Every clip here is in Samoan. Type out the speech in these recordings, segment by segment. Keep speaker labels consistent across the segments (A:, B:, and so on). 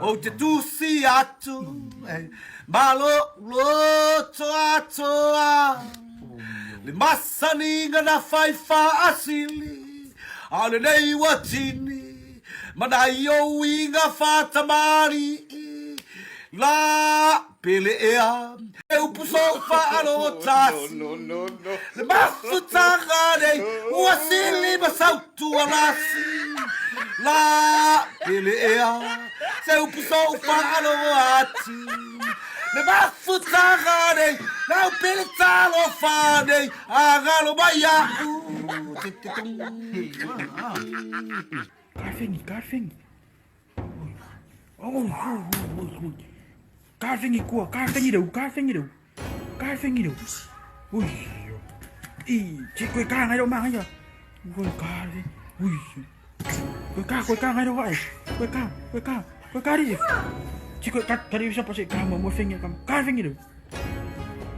A: Ou te tusi atu ma lou loto atoa Le masaniga na fai faasili A o lenei ua tini Ma nai ou uiga faatamalii La pele ea E upu sou faalogo tasi Le mafutaga nei Ua sili ma sautu alasi La pele ea Se upu sou faalogo atu Le mafutaga nei Lau pele talofa nei Agalo mai a'u Te te tung
B: Ka fengi, ka fengi. Oh, oh, oh, oh. Ka fengi kua, ka fengi reu, ka fengi reu. Ka fengi reu. Ui. I, chị quay ca ngay đâu mang anh à. Ui, ca đi. Ui. Quay ca ngay đâu vậy? Quay ca, quay ca, quay ca đi. Chị quay ca, tadi siapa sih kamu mau fengi kamu. Ka fengi reu.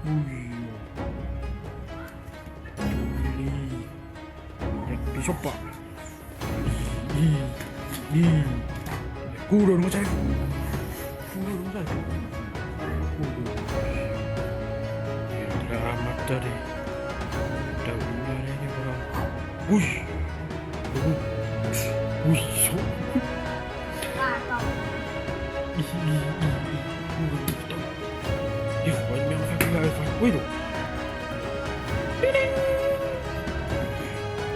B: Ui. Ui. Sopa. Curo đúng không? Curo đúng không? Drama tadi. Dah ni orang. Ui. Ui. So. I i i i. Ya, banyak sangat. Ui tu.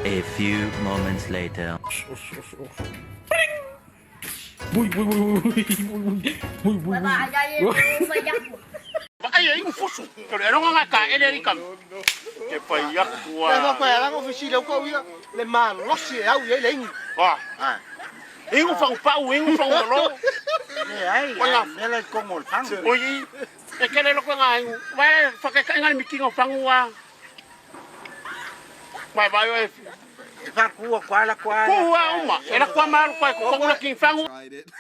C: A few moments later.
B: Ui ui ui ui ui ui ui.
D: Ai ai fusu. Ko le ronga nga ka ele ri kam. Ke pai aku
E: a. Le fa ala ko fisi le ko ia le malosi e au ia le ingi.
D: Wa. Ingu fang pau, ingu fang lo.
E: Le ai, me le kongo fang.
D: Oi. E kele lo ko nga ingu. Wa fa ke ka nga mikingo fangu wa. Vai vai vai.
E: Fa kua kwa la kwa.
D: Kua uma. Era kwa malu kwa ko kongo la king fangu.
A: Tried it.